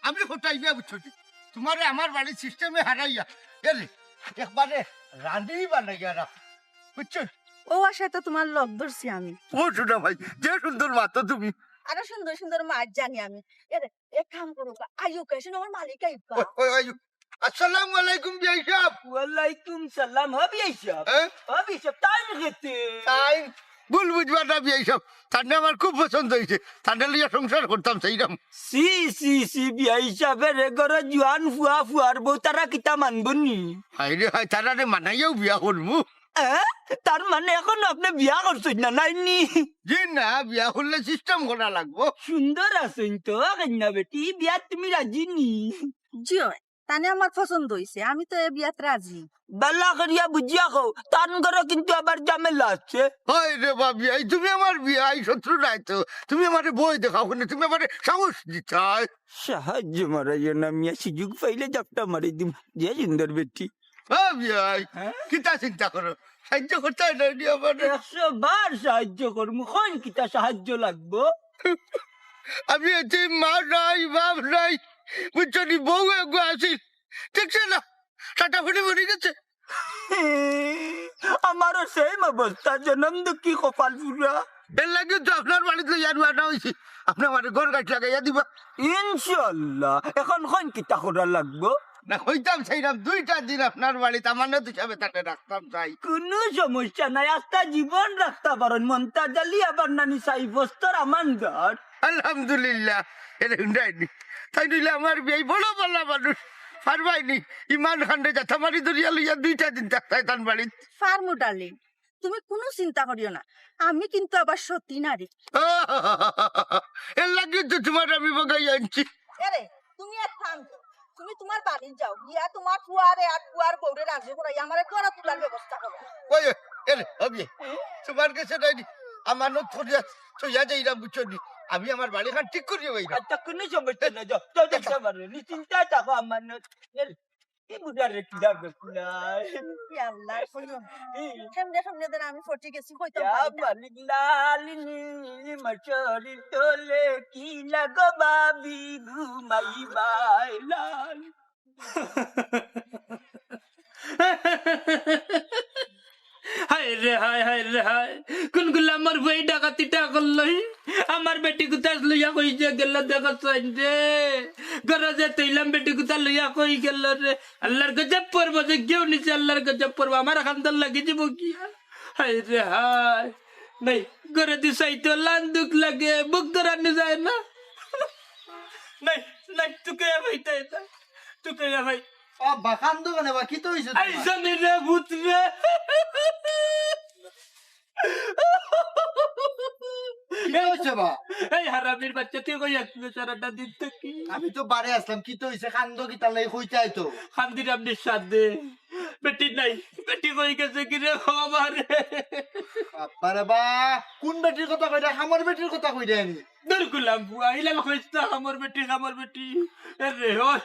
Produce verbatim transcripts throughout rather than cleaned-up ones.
আমি হটাইয়া বুঝছো নি? তুমারে আমার বাড়ির সিস্টেমে হারাইয়া, এরে, একবারে রানী বানাইয়া রাখ, বুঝছো? ও আশায় তো তুমার লগ ধরছি আমি। ও সোনা ভাই, যে সুন্দর মাতো তুমি। আরো সুন্দর সুন্দর মাত জানি আমি। এরে, এক কাম করো বা, আইও কে, শুনো আমার মালিক আইবা। ওই, ওই, ওই, আসসালামু আলাইকুম বিয়াই সাহেব। ওয়ালাইকুম সালাম। হ্যাঁ বিয়াই সাহেব? হ্যাঁ? হ্যাঁ বিয়াই সাহেব, তাই রেতে? তাই ভুল বুঝবা না বিয়াই সাহেব, তানরে আমার খুব পছন্দ অইছে, তানরে লইয়া সংসার করতাম সেইরাম। সি সি সি, বিয়াই সাহেবের এ ঘরো জুয়ান ফুয়া ফুয়ার বউ, তারা কিতা মানবো নি? হায় রে হায়, তারারে মানাইয়াউ বিয়া করমু। এ? তার মানে এখনো আপনে বিয়া করছইন না, নাইনি? জি না, বিয়া করলে সিস্টেম করা লাগবো। সুন্দর আছইন তো, কইন্যা বেটি, বিয়াত তুমি রাজি নি? জি অয়, তানে আমার পছন্দ অইছে, আমি তো এ বিয়াত রাজি। বালা করিয়া বুঝিয়া কও, তান ঘরো কিন্তু আবার ঝামেলা আছে। হায় রে বা বিয়াই, তুমি আমার বিয়াই শত্রু নায় তো, তুমি আমারে ভয় দেখাও কেনে, তুমি আমারে সাহস দিতায়। সাহায্য মারাইও না মিয়া, সুযোগ পাইলে জাপটা মারি দিমু। যে সুন্দর বেটি। ও বিয়াই, হ্যাঁ? কিতা চিন্তা করো? সাহায্য করতায় নায়নি আমারে? একশো বার সাহায্য করমু। কইন কিতা সাহায্য লাগবো? আমি এতিম, মা নাই, বাপ নাই, বুঝছো নি? বউ এগু আছিল, দেখছো না? টাটাফুটি মরি গেছে। আমারও same অবস্থা, জনম দুঃখী কপাল পুড়া। এর লাগি তো আপনার বাড়িত লইয়া রওয়ানা অইছি, আপনে আমারে ঘর গাছ লাগাইয়া দিবা। ইনশাআল্লাহ। এখন কইন কিতা করা লাগবো? না, কইতাম চাইরাম দুইটা দিন আপনার বাড়িত আমানত হিসাবে তাকে রাখতাম চাই। কুনু সমস্যা নাই, আস্তা জীবন রাখতা পারইন। মন্তাজ আলী আবার নানি সাইফস্তর আমানদার। আলহামদুলিল্লাহ। এরে হুনরায়নি, তাইন অইলা আমার বিয়াই বড় বালা মানুষ, পারবায়নি? ইমান খান্ডে জাতা মারি ধরিয়া লইয়া দুইটা দিন থাকতায় তান বাড়িত। পারমু ডার্লিং, তুমি কুনু চিন্তা করিও না, আমি কিন্তু আবার সতী নারী। এর লাগি তো তুমারে আমি বগাই আনছি। এরে, তুমি এক কাম করো, তুমি তুমার বাড়িত যাও, গিয়া তুমার ফুয়ারে আর ফুয়ার বউরে রাজি করাইয়া আমারে ঘরো তুলার ব্যবস্থা করো। ওই, এরে, হবি, তুমার গেছে নায়নি, আমানত করিয়া থইয়া যাইরাম, বুঝছো নি? আমি আমার বাড়িখান ঠিক করিয়া বাইরাম। আচ্ছা, কুনু সমস্যা নাই, যাও, যাও, যাও, যাও, যাও, নিশ্চিন্তায় থাকো, আমানত। এরে, কি বুঝার রে, কি যাবে, কি নাই? ই আল্লাহ, কইও না। হুম। কেমনে, কেমনে যেন আমি ফটি গেছি, কইতাম ইয়া পারি না। মালিক লাল নীল মশারির তলে কি লাগো ভাবি ঘুমাইবায় লাল। হায় রে হায়, হায় রে হায়, কুনগুলা আমার বউ ডাকাতিটা করলো, হি? আমার বেটি কুতা লইয়া কই যে গেল, দেখো চাইন রে, ঘরো যে তইলাম বেটি কুতা লইয়া কই গেল রে। আল্লার গজব পড়বো, যে কেউ নিছে আল্লার গজব পড়বো, আমার খান্দান লাগি যাইবো কি? হায় রে হায়, নাই, ঘরো দি চাইতে লান দুখ লাগে, বুক ধরানি যায় না। নাই, নাই, তুকে ভাই, তাই না, তুকে ভাই। আব্বা, কান্দো কেনে বা? কিতা অইছে তুমার? আইসা নি রে, ভূত রে। কিতা অইছে বা? এই হারামির বাচ্চা, তুই কই আছলে সারাটা দিন থাকি? আমি তো বারে আছলাম, কিতা অইছে? কান্দো কিতার লাগি, কইতায় তো। কান্দিরাম নি সাদে। বেটি নাই, বেটি কই গেছে গি রে বাবা রে? আব্বা রে বা, কুন বেটির কথা কইরা? কামর বেটির কথা কইরা নি? দুর গুলাম ফুয়া, ইলান কইছ না, কামর বেটি, কামর বেটি। এরে, ওই,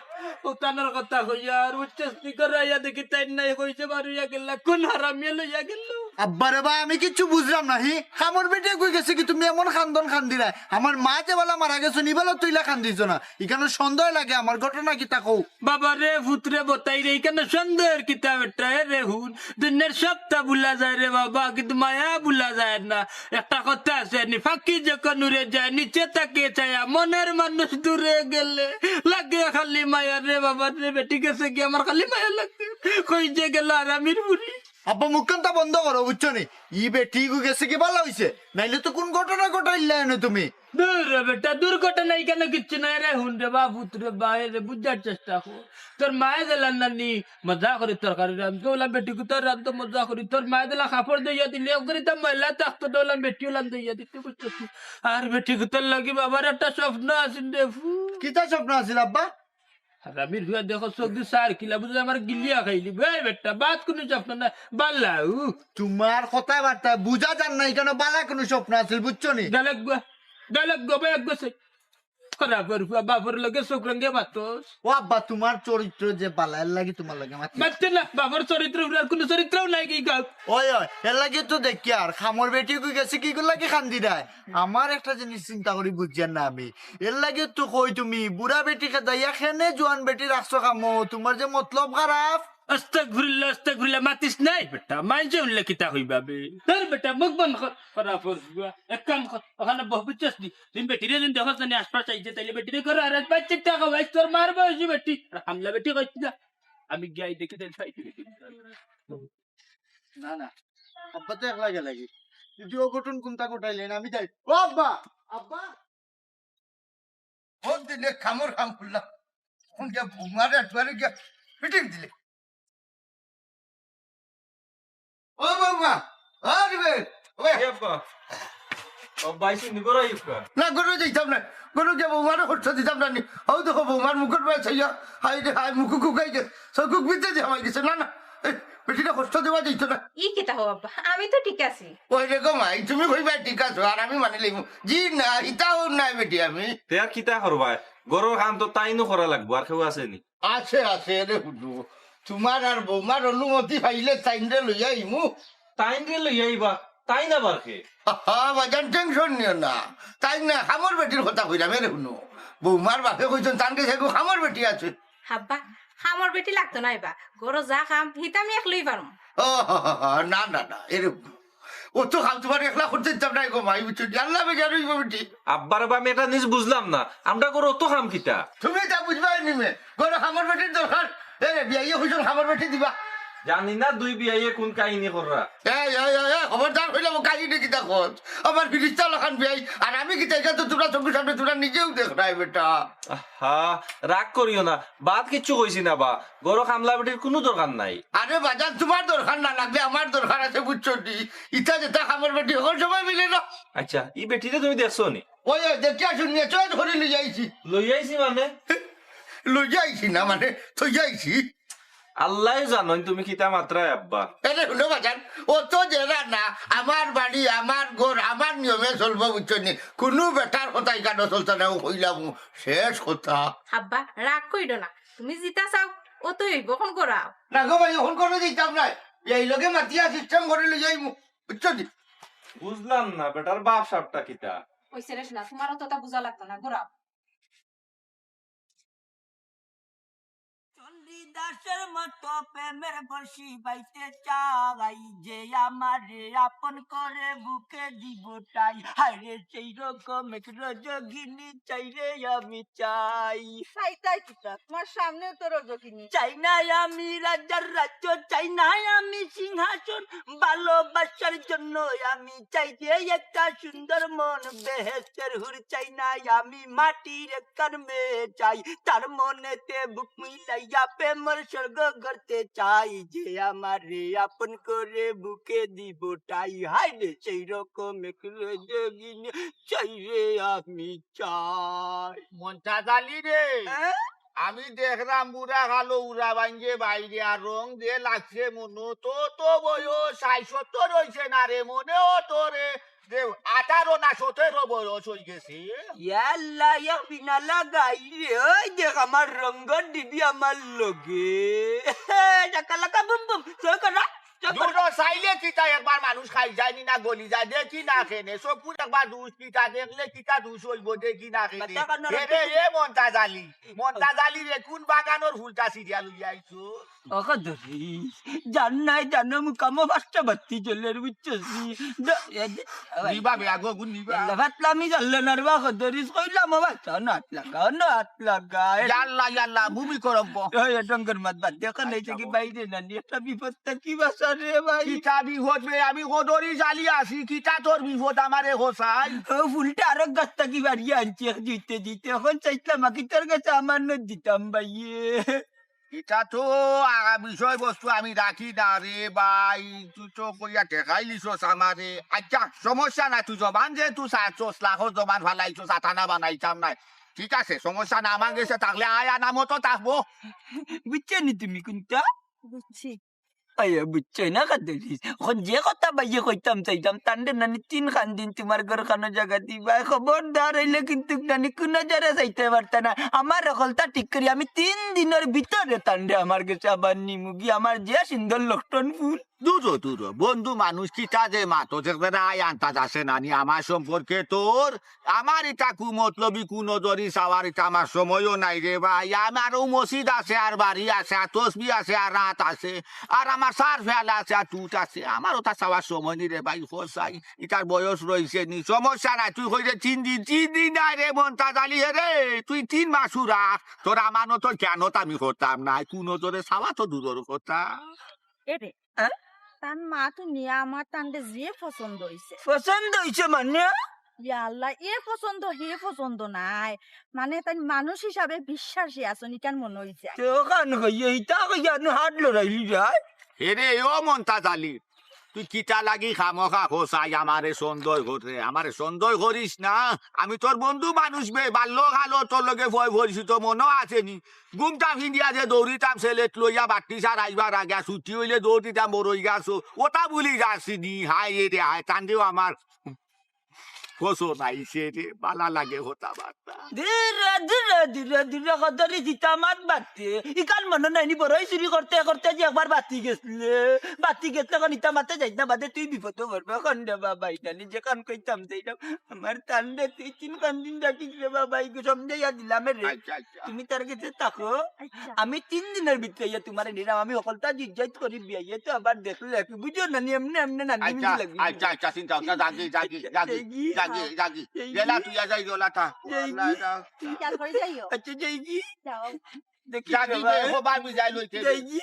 উতানোর কথা কইয়ার, উচ্চ স্পিকার আইয়া দেখি তাইন নাই, কইছে বারুইয়া গেলা, কুন হারামিয়ে লইয়া গেল? আব্বা রে বা, আমি কিচ্ছু বুঝরাম না, হি? কামর বেটিয়ে কই গেছে গি, তুমি এমন কান্দন কান্দিরায়? আমার মা যে বালা মারা গেছইন, ই বালা তো ইলা কান্দিছো না। ইখানো সন্দেহ লাগে আমার, ঘটনা কিতা কও? বাবা রে, ভূত রে, বতাই রে, ইখানো সন্দেহর কিতা বেটা, এরে হুন। দুনিয়ার সবতা ভুলা যায় রে বাবা, কিন্তু মায়া ভুলা যায় না। একটা কথা আছে নি, পাখি যখন উড়ে যায়, নিচে তাকিয়ে ছায়া, মনের মানুষ দূরে গেলে লাগে খালি মায়া রে বাবা রে, বেটি গেছে গি, আমার খালি মায়া লাগে। কই যে গেল হারামির ফুরি। আব্বা, মুখখানতা বন্ধ করো, বুঝছো নি? ই বেটি গু গেছে গি, বালা অইছে, নাইলে তো কুন ঘটনা ঘটাইলায় না তুমি। দুর রে বেটা, দুর্ঘটনা ইখানো কিচ্ছু নাই রে, হুন রে বা, ভূত রে বা, এরে বুঝার চেষ্টা কর। তোর মায়ে দিলা নানি, মজা করি তরকারি রান্ধতো, ওলা বেটি কুতার রান্ধতো মজা করি। তোর মায়ে দিলা কাপড় ধইয়া দিলে, ও করি তা ময়লা থাকতো না, ওলা বেটি ওলান ধইয়া দিতে, বুঝছো তুই? আর বেটি কুতার লাগি বাবার একটা স্বপ্ন আছিল রে, ফু। কিতা স্বপ্ন আছিল আব্বা? হারামির ফুয়া দেখো, চোখ দি সার কিলা বুঝে আমার গিলিয়া খাইলি। এই বেটা, বাদ কুনু স্বপ্ন না, বালা, উ। তুমার কথাবার্তা বুঝা যার না, ইখানো বালা কুনু স্বপ্ন আছিল, বুঝছো নি? ডায়লগ গো, ডায়লগ গো, ভাই, এক গো সে। খরাপর ফুয়া, বাপর লগে চউখ রাঙ্গিয়া মাতস। ও আব্বা, তুমার চরিত্র যে বালা, এরলাগি তুমার লগে মাতি। মাততে না, বাপর চরিত্র, ফুয়ার কুনু চরিত্রও নাই কি গাঁওত? ওই, ওই, এরলাগি তো দেখিয়ার, কামর বেটি কই গেছে, কিগুর লাগি কান্দিরায়? আমার একটা জিনিস চিন্তা করি বুঝিয়ার না আমি। এরলাগি তো কই তুমি, বুড়া বেটি খেদাইয়া কেনে জোয়ান বেটি রাখছো কামো, তুমার যে মতলব খারাপ। আস্তাগফিরুল্লাহ, আস্তাগফিরুল্লাহ, মাতিস নায় বেটা, মাইনষে হুনলে কিতা কইবা বে? ধুর বেটা, মুখ বন্ধ কর, খরাপর ফুয়া। এক কাম কর, অখানো বহ, বুঝছস নি? তুমি বেটিরে যেন দেখস না নি, আশপাশ আইছে, তাইলে বেটিরে কর, আর আজ বাচ্চা টাকা ভাই, তোর মার বয়সী বেটি, আর কামলা বেটি কইস না। আমি গিয়া দেখি দেন ভাই। না, না, আব্বা তো একলা গেলা গি। যদি অঘটন কুনতা ঘটাইলেন, আমি যাই। ও আব্বা, আব্বা। ফোন দিলে কামর কাম করলাম। ফোন গিয়া বৌমার একবারে গিয়া ফিটিং দিলে। ও বৌমা, ও দিবে। ওই। এ আব্বা। ও ভাই, শুনি গরু আইবা? না, গরু দিতাম না। গরু গিয়া বৌমারে কষ্ট দিতাম না নি। ও দেখো বৌমার মুখর বায় চাইয়া। হায় রে হায়, মুখ কুকাই গেছে। সব কুক বিদ্যে দিয়ে হামাই গেছে। না, না। এই, বেটিরে কষ্ট দেওয়া যাইতো না। ই কিতা হো আব্বা? আমি তো ঠিক আছি। ওই রে গো মাই, তুমি কইবা ঠিক আছো, আর আমি মানি লইমু। জি না, ইতা হউর নাই বেটি আমি। তে আর কিতা করবায়? গরুর কাম তো তাইনও করা লাগবো, আর কেউ আছে নি? আছে, আছে, রে হুনু। তুমার আর বৌমার অনুমতি পাইলে তাইনরে লইয়া আইমু। তাইনরে লইয়া আইবা? তাইন আবার কে? হা, বাজান, টেনশন নিও না। তাইন না, কামর বেটির কথা কইরাম, এ রে হুনু। বৌমার বাপে কইছইন, তান গেছে এগু কামর বেটি আছে। আব্বা, কামর বেটি লাগতো নায় বা। ঘরো যা কাম, হিতা আমি একলই পারমু। ও, হা, হা, হা, না, না, না, এরকম। অত কাম তুমার একলা করতে দিতাম নায় গো মাই, বুঝছো নি? আল্লাহ বেজার অইবো বেটি। আব্বা রে বা, আমি একটা জিনিস বুঝলাম না, আমরার ঘরো অত কাম কিতা? তুমি তা বুঝবায় নি মে, ঘরো কামর বেটির দরকার। এ রে, বিয়াইয়ে কইছইন কামর বেটি দিবা। জানি না দুই বিয়াইয়ে কুন কাহিনী কররা। এই, এই, এই, এই, খবরদার কইলাম, ও কাহিনী কিতা কছ? আমার ফিরিস্তা লাখান বিয়াই, আর আমি কিতা, ইটা তো তুমরা চকুর সামনে তুমরা নিজেউ দেখরায় বেটা। আহা, রাগ করিও না, বাদ কিচ্ছু কইছি না বা, ঘরো কামলা বেটির কুনু দরকার নাই। আরে বাজান, তুমার দরকার না লাগলে আমার দরকার আছে, বুঝছো নি? ইতা যেতা কামর বেটি, হকল সময় মিলে না। আচ্ছা, ই বেটিরে তুমি দেখছো নি? ওই, ওই, দেখিয়া শুনিয়া চয়েস করি লইয়া আইছি। লইয়া আইছি মানে? লইয়া আইছি না মানে, থইয়া আইছি। আল্লায় জানইন তুমি কিতা মাতরায় আব্বা। এ রে হুনো বাজান, অত জেরা না, আমার বাড়ি, আমার ঘর, আমার নিয়মে চলবো, বুঝছো নি? কুনু বেটার কথায় কানো চলতো না, ও কইলাম, শেষ কথা। আব্বা, রাগ কইরো না, তুমি যেতা চাও, অতই অইবো, অখন ঘরো আও। না গো মাই, অখন ঘরো যাইতাম নায়, এই লগে মাতিয়া সিস্টেম করি লইয়া আইমু, বুঝছো নি? বুঝলাম না, বেটার বাপ সাবটা কিতা? অইছে রে সোনা, তুমার অততা বুঝা লাগতো না, ঘরো আও। চণ্ডীদাসের মতো প্রেমের বশি বাইতে চাই, যে আমারে আপন করে বুকে দিব ঠাই। হায় রে, সেই রকম এক রজগিনী চাই রে আমি চাই। চাই, চাই কিতা? তুমার সামনে তো রজগিনী। চাই না আমি রাজার রাজ্য, চাই না আমি সিংহাসন, ভালোবাসার জন্য আমি চাই যে একটা সুন্দর মন, বেহেশতের হুর চাই না আমি, মাটির একখান মেয়ে চাই, তার মনেতে বুক মিলাইয়া প্রেমর স্বর্গ গড়তে চাই, যে আমারে আপন করে বুকে দিব ঠাই। হায় রে, সেই রকম এক রজগিনী চাই রে আমি চাই। মন্তাজ আলী রে, হ্যাঁ? আমি দেখরাম বুড়া কালো উড়া বাইঞ্জে বাইরে আর রং যে লাগছে মনো, তো তো বয়স ষাইট সত্তর অইছে না রে, মনে অয় তোরে যে আঠারো না সতেরো বয়স অইগেছে। ইয়াল্লা, ইয়া বিনা লাগাই রে, ওই দেখ আমার রঙ্গর ডিবি আমার লগে। চাকা লাকা বুম বুম, সই করা। দুটো চাইলে কিতা একবার মানুষ খাই যায়নি না গলি যায়, দেখি না কেনে। চকুর একবার দুষ কিতা দেখলে কিতা দুষ অইবো, দেখি না কেনে। বাচ্চা কান্নার এ রে, এ মন্তাজ আলী, মন্তাজ আলী রে, কুন বাগানর ফুলটা ছিড়িয়া লইয়া আইছো? ও খদরিস, জান নাই জানো মুকামো পাঁচটা বাত্তি জ্বলের, বুঝছস নি? দ-, এ দে, ও ভাই। নিবা বে, আগো গুন নিবা। এল্লা ফাতলামি জ্বললে না রে বা খদরিস, কইলাম ও বাচ্চা, না হাত লাগা, না হাত লাগা। এ ইয়াল্লা, ইয়াল্লা, ভূমিকম্প। ওই, এ ডঙ্গর মাত বাদ দে, অখন এই থাকি বাইরে না নি, একটা বিপদ থাকি বাঁচা রে ভাই। কিতা বিপদ বে? আমি কদরি জালি আছি, কিতা তোর বিপদ আমারে হোসাই? ও ফুলটা আরক গাছ থাকি বাড়িয়ে আনছি, এক জিতে জিতে। অখন চাইছিলাম, আকি তোর গেছে আমার নত দিতাম ভাইয়ে। ইটা তো, আ, বিষয়বস্তু আমি রাখি না রে ভাই, তুই তো কইয়া ঠেকাই লিছস আমারে। আচ্ছা, সমস্যা না, তুই জবান যে তুই সাতশো লাখর জবান ফালাইছস, আতানা বানাইতাম নাই। ঠিক আছে, সমস্যা না, আমার গেছে থাকলে আয় আনা মতো থাকবো। বুঝছো নি তুমি কুনটা? বুঝছি। আইয়া বুঝছই না কাদরিস? অখন যে কথা বাইয়ে কইতাম চাইতাম, তানরে নানি তিন খান দিন তুমার ঘরখানো জাগা দিবায়। খবরদার অইলে কিন্তু নানি কুনু জরে চাইতায় পারতা না। আমার অকলতা ঠিক করি আমি তিন দিনর ভিতরে তানরে আমার গেছে আবার নিমুগি, আমার যে সুন্দর লটকন ফুল। দুরো, দুরো, বন্ধু মানুষ কিতা যে মাতো, যে বেটা আয় আন্তাজ আছে নানি আমার সম্পর্কে তোর? আমার ইতা কুমতলবি কুনজরি চাওয়ার ইতা আমার সময়ও নাই রে ভাই। আমারও মসজিদ আছে, আর বাড়ি আছে, আর তসবি আছে, আর রাত আছে, আর আমার সার ফেলা আছে, আর তুত আছে। আমার ওটা চাওয়ার সময় নি রে ভাই, খোঁজ চাই। ইতার বয়স রইছে নি, সমস্যা নাই। তুই কইরে তিন দিন, তিন দিন নাই রে মন্তাজ আলী, হে রে, তুই তিন মাস রাখ, তোর আমানতর খেয়ানত আমি করতাম নায়, কুনজরে চাওয়া তো দুরর কথা। এ রে, হ্যাঁ? তান মা তো নিয়া আমার তানরে যে পছন্দ অইছে। পছন্দ অইছে মানে? ইয়া আল্লাহ, এ পছন্দ হে পছন্দ নায়, মানে তাইন মানুষ হিসাবে বিশ্বাসী আছইন, ইখান মনো অইছে। তে অখান কইয়া, ইতা কইয়া নু হাত লড়াইলি যায়। হে রে, ও মন্তাজ আলী, তুই কিতা লাগি খামোখা খোঁজ চাই আমারে সন্দেহ করে? আমারে সন্দেহ করিস না, আমি তোর বন্ধু মানুষ বে, বাল্য কালো তোর লগে পয় পরিচিত মনো আছে নি? ঘুমটা ফিন্দিয়া যে দৌড়িতাম সেলেট লইয়া বাট্টি সার আইবার আগে, আর ছুটি অইলে দৌড় দিতাম বড়ই গাছো। ওটা ভুলি যাসি নি? হায় রে হায়, তানরেও আমার পছন্দ আইছে রে, বালা লাগে কথাবার্তা। ধীরে, ধীরে, ধীরে, ধীরে, কদরি দিতা মাত বাড়তে। ইখান মনো নাই নি, বড়ই চুরি করতে করতে যে একবার বাতি গেছলে, বাতি গেছলে অখন ইতা মাতে যাইত না, বাদে তুই বিপদো পড়বে। অখন রে বাবা, ইটা নিজে কান কইতাম, সেইটা আমার তানরে তুই তিন পাঁচ দিন রাখিস রে বাবা, ইগু সমঝাইয়া দিলাম রে। আচ্ছা, আচ্ছা। তুমি তার গেছে থাকো, আচ্ছা। আমি তিন দিনর ভিতরে আইয়া তুমারে নিরাম, আমি হকলতা জিজ্ঞাসা করি বিয়াইয়ে তো আবার দেখলে একটু বুঝো না, নি এমনে এমনে না, আচ্ছা, নিমিজি লাগবে। আচ্ছা, আচ্ছা, চিন্তা ভাবনা, যাগি, যাগি, যাগি, যাইগি, যাগি, হ্যাঁ। যাগি। যাইগি। গেলা তুই, যাই গেলা তা। যাইগি। আল্লাহ, যাও। চিন্তা করে যাইও। আচ্ছা, যাইগি। যাও। দেখি যাগি, বাবা। দেখো, বাবু যাই লইতে। যাইগি।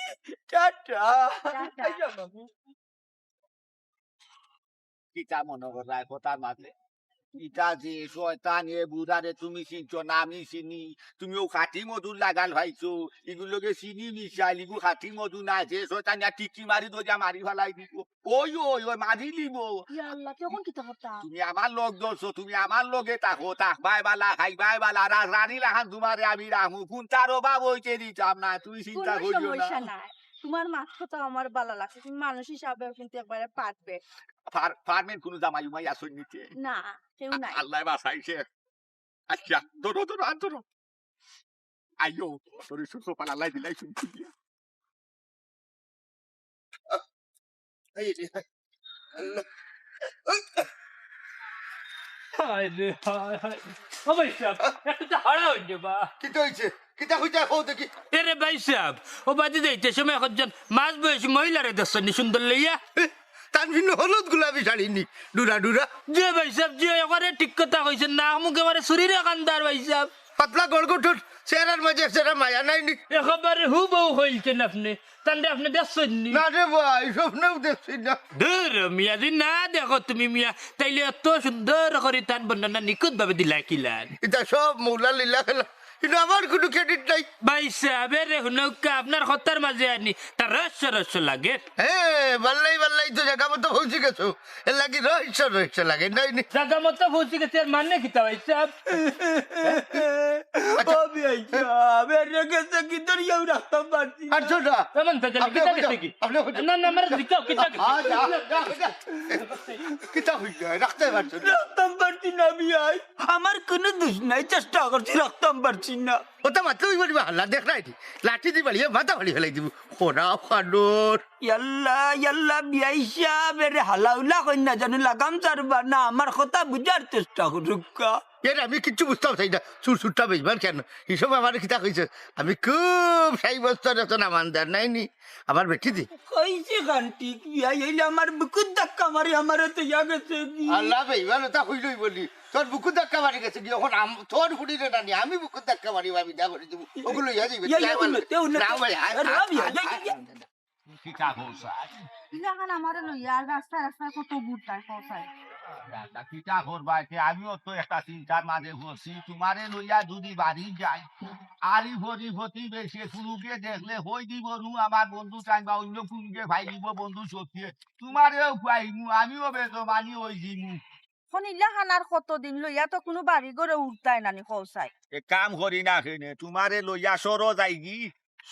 টাটা। টাটা। আচ্ছা, বাবু। কিতা মনো কররায় কথার মাঝে? ইটা যে শয়তান, এ বুড়ারে তুমি চিনছো না, আমি চিনি। তুমি অউ খাটি মধুর লাগাল পাইছো, ইগুর লগে চিনি মিশাইল, ইগু খাটি মধু না, যে শয়তান ইয়া টিকি মারি ধরিয়া মারি ফালাই দিব। ওই, ওই, ওই, মারি নিব। ইয়া আল্লাহ, তে অখন কিতা করতা? তুমি আমার লগ ধরছো, তুমি আমার লগে থাকো, থাকবায় বালা, খাইবায় বালা, রাজ রানী লাখান তুমারে আমি রাখমু, কুন্তার অভাব অইতে দিতাম না, তুমি চিন্তা করিও না। কুনু সমস্যা নাই, তুমার মাত কথা আমার বালা লাগছে, তুমি মানুষ হিসাবেও কিন্তু একবারে perfect। পার-, permanent কুনু জামাই উমাই আছইন নি তে? না, কেউ নাই। আল্লায় বাঁচাইছে। আচ্ছা, ধরো, ধরো, আর ধরো। আইও, তোর সুস্থ পালা লাই দিলাই শুনছি। এই রে, আল্লাহ। হায় রে, হায়, হায়। ও ভাই সাহেব, একটু তো হারা হইছে বা। কিতা হইছে? কিতা হইছে? কও দেখি। এ রে ভাই সাহেব, ও বাদে যাইতে সময় একজন মাঝ বয়সী মহিলারে দেখছইন নি সুন্দর লইয়া? এ, তান ভিন্ন হলুদ গোলাপি শাড়ি নি, ডুরা ডুরা। জি ভাই সাহেব, জি, একবারে ঠিক কথা কইছইন না, আমুক এবারে শরীরে কান্দার ভাই সাহেব। পাতলা গড়গঠুর, চেহারার মাঝে চেহারা মায়া নাই নি। একেবারে হুবহু কইলছেন আপনে। তানরে আপনে দেখছইন নি? না রে ভাই, স্বপ্নেও দেখছি না। ধুর মিয়া, যদি না দেখো তুমি মিয়া, তাইলে এত সুন্দর করি তান বর্ণনা নিখুঁতভাবে দিলা কিলান। ইতা সব মৌলা লীলা খেলা। কিন্তু আমার কুনু credit নাই। ভাই সাহেব, এ রে হুনউক্কা, আপনার কথার মাঝে আনি তা রহস্য রহস্য লাগে। হ্যাঁ, বাল্লাই বাল্লাই তো জাগা মতো পৌঁছি গেছো। এর লাগি রহস্য রহস্য লাগে, নাই নি? জাগা মতো পৌঁছি গেছে, এর মানে কিতা ভাই সাহেব? আচ্ছা। ও ভাই সাহেব, এর গেছে কি ধরিয়াও রাখতাম পারছি না। আচ্ছা, না। এমন তো জানি, আপনি কিতা হয়ে গেছে যান, কি? আপনি হয়ে যান। না, না, আমার দিকে, কিতা, কিতা? আ, যা, যা, যা। কিতা হইল? রাখতে পারছো না। রাখতাম পারছি না আমি আই। আমার কুনু দোষ নাই, চেষ্টা করছি, রাখতাম পারছি না। ওটা মাত্র ওই বলবে, হাল্লা দেখ না এটি। লাঠি দি বাড়িয়ে মাথা ফাড়ি ফেলাই দিব। খোরা ফাডর। ইয়াল্লা, ইয়াল্লা, বিয়াই সাহেব, এরে হালাউলা কইন না, জানো লাগাম ছাড়বা না, আমার কথা বুঝার চেষ্টা করুক্কা। এর আমি কিচ্ছু বুঝতাম চাই না, চুর চুরটা বেজবার কেন? হিসাব আমার কিতা কইছে? আমি খুব সাব্যস্ত রচনা মানদার নাই নি, আমার বেটি দি। কইছে গান ঠিক, বিয়াই হইলে আমার বুকুর ধাক্কা মারি, আমারে তো ইয়া গেছে কি? আল্লাহ বেইমান, ওটা হইলই বলি। তোর বুকুর ধাক্কা মারি গেছে কি? এখন আম-, তোর ফুড়ি রে নানি, আমি বুকুর ধাক্কা মারি, আমি দা করে দিব। ওগুলো ইয়া যাইবে। ইয়া, ইয়া, তুই আমার উন্নতি, উন্নতি। না ভাই, আয়, আরে, আয়, আয়, আয়, আয়, আয়। আয়। কিতা করছাই? ইলাখান আমারে লইয়া আর রাস্তায় রাস্তায় কত ঘুরতায়, কোথায়? দাদা, কিতা করবায় তে? আমিও তো একটা চিন্তার মাঝে পড়ছি। তুমারে লইয়া যদি বাড়ি যাই, আরি ফরি ফতি বেশে কুনুকে দেখলে কই দিব নু আমার বন্ধু চাইন বা অন্য কুনুকে ভাই দিব বন্ধু সত্যি। তুমারেও খুয়াইমু, আমিও বেজমানি অই যিমু। এখন ইলাখান আর কতদিন লইয়া তো কুনু বাড়ি ঘরে উঠতায় না নি, কও চাই। এক কাম করি না কেনে, তুমারে লইয়া সরো যাইগি,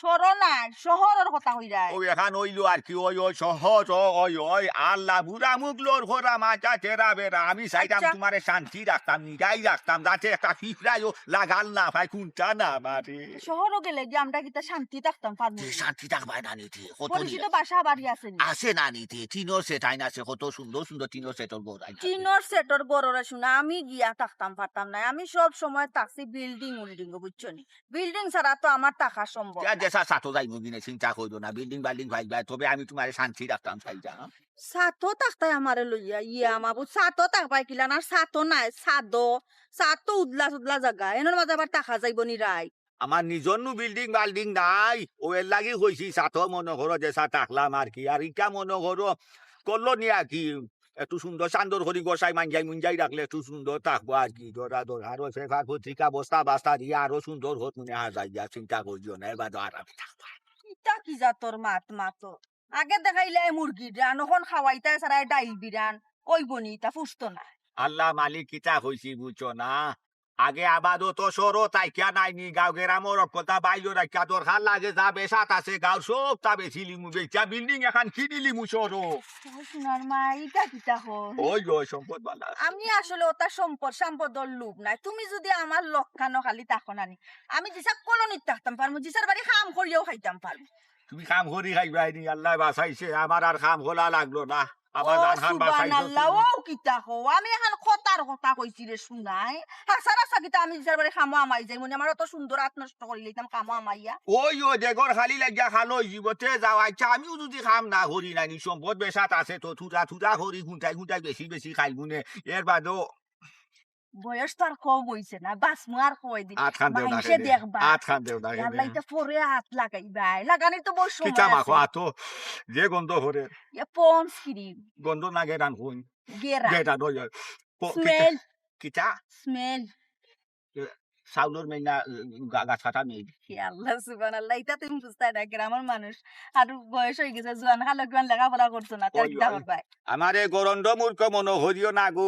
শহরো নায়, শহরর কথা কইরায়। ও, এখান অইলো আর কি, ওই, ওই, শহর, ও, ওই, ওই, আল্লাহ, বুড়া মুখ লড়খড়া, মাথা তেরা বেরা। আমি চাইতাম আচ্ছা। তুমারে শান্তি রাখতাম, নিরাই রাখতাম, যাতে একটা পিঁপড়ায়ও লাগাল না পায়, কুন্তা না মারে। শহরো গেলে গিয়া আমরা কিতা শান্তি থাকতাম পারমু যে নি? শান্তি থাকবায় না নিতে, কত পরিচিত নিরাই। বাসা বাড়ি আছে নি? আছে না নিতে, টিনর সেট আইন আছে, কত সুন্দর সুন্দর টিনর সেটর ঘর আইন আছে। টিনর সেটর ঘররে শুনা, আমি গিয়া থাকতাম পারতাম না। আমি সব সময় থাকছি বিল্ডিং উল্ডিং, বুঝছো নি? বিল্ডিং ছাড়া তো আমার থাকা সম্ভব ইয়া না। দেশা সাতো যাইমু কিনে চিন্তা করিও না, বিল্ডিং বাল্ডিং পাইবায়, তবে আমি তুমারে শান্তি রাখতাম চাইতাম। সাতো থাকতায় আমারে লইয়া, ইয়া মাবুদ, সাতো থাকবায় কিলা না, সাতো নায়, সাদো, সাত তো উদলা সুদলা জাগা, এনর মাঝে আবার থাকা যাইবো নি রাইত? আমার নিজর নু বিল্ডিং বাল্ডিং নাই, ও এর লাগি কইছি, সাতো মনো করো যে সাত থাকলাম আর কি। আর ইটা মনো করো, করলো নি আর কি, একটু সুন্দর সান্দর করি গোসাই মাঞ্জাই মুঞ্জাই রাখলে একটু সুন্দর থাকবো আর কি। ধরা ধরা আরো পেপার পত্রিকা বস্তা বাস্তা দিয়া আরো সুন্দর হোক মনে হয় যাই গিয়া, চিন্তা করিও না, এর বাদে আরামে থাকবো। ইটা কি জাতর মাত মাতো? আগে দেখাইলে মুরগি ডান, অখন খাওয়াইতায় সারায় ডাইল বিরান, ওই বনি ইটা ফুসতো না। আল্লাহ মালিক কিতা কইছি বুঝছো না? আগে আবাদত শহরো তাইকা নাই নি, গাঁও গেরামর কথা বাইলো রাখিয়া দরকার লাগে যা বেসাত আছে গাঁওর সবতা বেচিলিমু, বেচিয়া বিল্ডিং এখান কিনিলিমু শহরো। ও সোনার মা, ইটা কিতা কয়? ওই গো, সম্পদ বালা আছে। আমি আসলে ওটা সম্পদ, সম্পদর লোভ নাই। তুমি যদি আমার লক্ষানো খালি থাকো না নি, আমি জিসা কলোনিত থাকতাম পারমু, জিসার বাড়ি কাম করিয়াও খাইতাম পারমু। তুমি কাম করি খাইবায় নি, আল্লায় বাঁচাইছে, আমার আর কাম করা লাগলো না। আমার ও জান খান বাঁচাইছো সুবহানাল্লাহ, তুমি। ও কিতা কও? আমি এখান কথার কথা কইছি রে শুনাই। হাছা হাছা কিতা আমি জিসার বাড়ি কামো আমাই যাই, মনে আমার অত সুন্দর আত নষ্ট করি লইতাম কামো আমাইয়া। ওই ও যে ঘর খালি লাগিয়া খালো জীবতে যাও। আচ্ছা, আমিও যদি কাম না করি না নি, সম্পদ বেসাত আছে তো, থুড়া থুড়া করি গুনটাই গুনটাই বেশি বেশি খাইমু নে। এর বাদেও বয়স তো আর কম অইছে না, বাঁচমু আর কয়দিন। আত খান দেও না মাইনষে কেনে? দেখবা। আত খান দেও না কেনে? আল্লাহ, ইটা পরে আত লাগাইবায়। লাগানির তো বউত সময় কিতা মাখো আছে। আতো? যে গন্ধ করে। ইয়া পন্স ক্রিম। গন্ধ না গেরান কইন। গেরা। গেরান ওই, ওই। প-, কিতা? স্মেল। কিতা? স্মেল। এ, চাউলর মেল না, গা-, গাছ কাটা মেল। হে আল্লাহ, সুবহানাল্লাহ, ইটা তুমি বুঝতায় না, গ্রামর মানুষ। আর বয়স অই গেছে, জোয়ান কালো কিমান লেখাপড়া করছো না, তার ওই, কিতা ওই। করবায়? আমারে গরণ্ড মূর্খ মনো করিও না গো।